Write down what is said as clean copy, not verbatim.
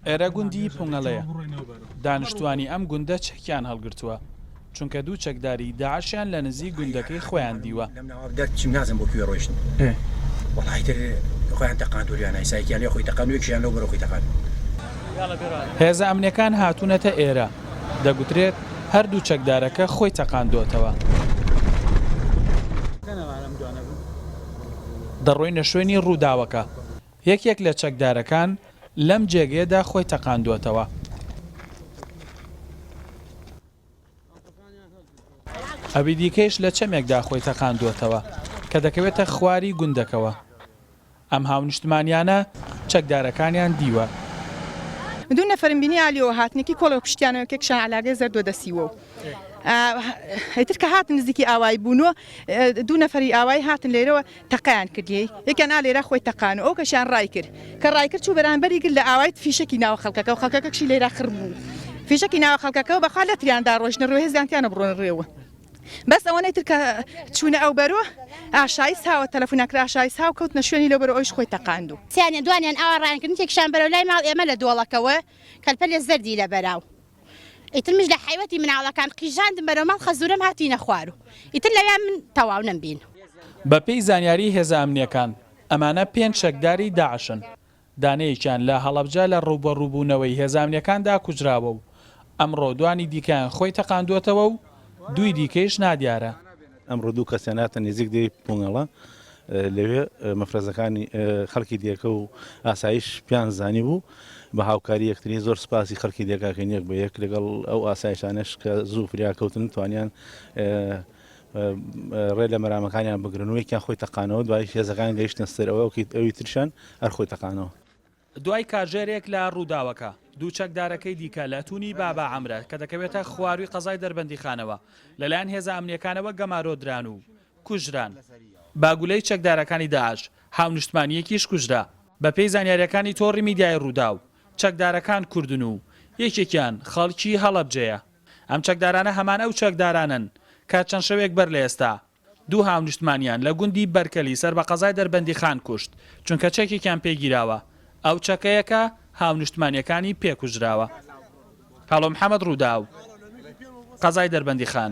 ئێرە گوندی پونگەڵەیە، دانیشتووانی ئەم گوندە چەکیان هەڵگرتووە، چونکە دوو چەکداری داعشیان لە نزیک گوندەکەی خۆیان دیوە. هێزە ئەمنییەکان هاتوونەتە ئێرە، دەگوترێت هەردوو چەکدارەکە خۆی تەقاندۆتەوە. دەڕۆینە شوێنی ڕووداوەکە، یەکێک لە چەکدارەکان لەم جێگەیەدا خۆی تەقاندووەتەوە. ئەوی دیکەیش لە چەمێکدا خۆی تەقاندووەتەوە کە دەکەوێتە خواری گوندەکەوە. ئەم هاونیشتمانیانە چەکدارەکانیان دیوە. دوو نەفەرم بینی ئالیەوە هاتن یەکی کۆڵێ کوشتیانەوە یەکێکشان عەلاگەی زەردوە دەسیوە و ئیتر کە هاتن نزیکی ئاوایی بوونەوە دوو نەفەری ئاوایی هاتن لێرەوە تەقەیان کردیی یەکیان ئا لێرە خۆی تەقان و ئەو کەشیان ڕای کرد کە ڕای کرد چوو بەرانبەری گرت لە ئاوایی فیشەکی ناوە خەڵکەکە و خەڵکەکەشی لێرە خڕ بوو فیشەکی ناوە خەڵکەکە و بەخوا لەتریان دا ڕۆیشتنە ڕێوە هێزیان تیانە بڕۆنە ڕێوە بەس ئەوەنەی تر کە چوونە ئەو بەرۆ ئاشایس هاوە تەلەفونیان کرد ئاشایس هاو کەوتنە شوێنی لەو بەرۆ ئەویش خۆی تەقاند و. سیانیان دوانیان ئاوا ڕایان کرد یەکێکیشان بەرەو لای ماڵ ئێمە لە دۆڵەکەوە کەلپەلێ زەردی لەبەراو ئیتر منیش لە حەیوەتی مناڵەکان قیژاندم بەرەو ماڵ خەزورم هاتینە خوارو ئیتر لەویا من تەواو نەمبین. بەپێی زانیاریی هێزە ئەمنییەکان، ئەمانە پێنج چەکداری داعشن، دانەیەکیان لە هەڵەبجە لە ڕووبەڕووبوونەوەی هێزە ئەمنییەکاندا کوژراوە و ئەمڕۆ دوانی دیکەیان خۆی تەقاندووەتەوە و دووی دیکەیش نادیارە. ئەمڕۆ دوو کەسیان هاتە نزیک دێی پونگەڵە، لەوێ مەفرەزەکانی خەڵکی دێکە و ئاسایش پێیان زانیبوو، بە هاوکاری یەکتری زۆر سوپاسی خەڵکی دێکە ئەکەین یەک بە یەک لەگەڵ ئەو ئاسایشانەش کە زوو فریا کەوتن توانیان ڕێ لە مەرامەکانیان بگرن و یەکیان خۆی تەقانەوە دوای هێزەکان گەیشتنە سەر ئەوە ئەوی ترشان هەر خۆی تەقانەوە. دوای کاژێرێک لە رووداوەکە، دوو چەکدارەکەی دیکە لە توونی بابا عەمرە کە دەکەوێتە خوارووی قەزای دەربەندیخانەوە لەلایەن هێزە ئەمنییەکانەوە گەمارۆ دران و کوژران. بە گولەی چەکدارەکانی داعش هاونیشتمانییەکیش کوژرا. بەپێی زانیارییەکانی تۆڕی میدیایی رووداو، چەکدارەکان کوردن و یەکێکیان خەڵکی هەڵەبجەیە. ئەم چەکدارانە هەمان ئەو چەکدارانەن کە چەند شەوێک بەر لە ئێستا دوو هاونیشتمانیان لە گوندی بەرکەلی سەر بە قەزای دەربەندیخان کوشت، چونکە چەکێکیان پێ گیراوە، ئەو چەکەیە کە هاونیشتمانییەکانی پێ کوژراوە. هەڵۆ محەمەد، رووداو، قەزای دەربەندیخان.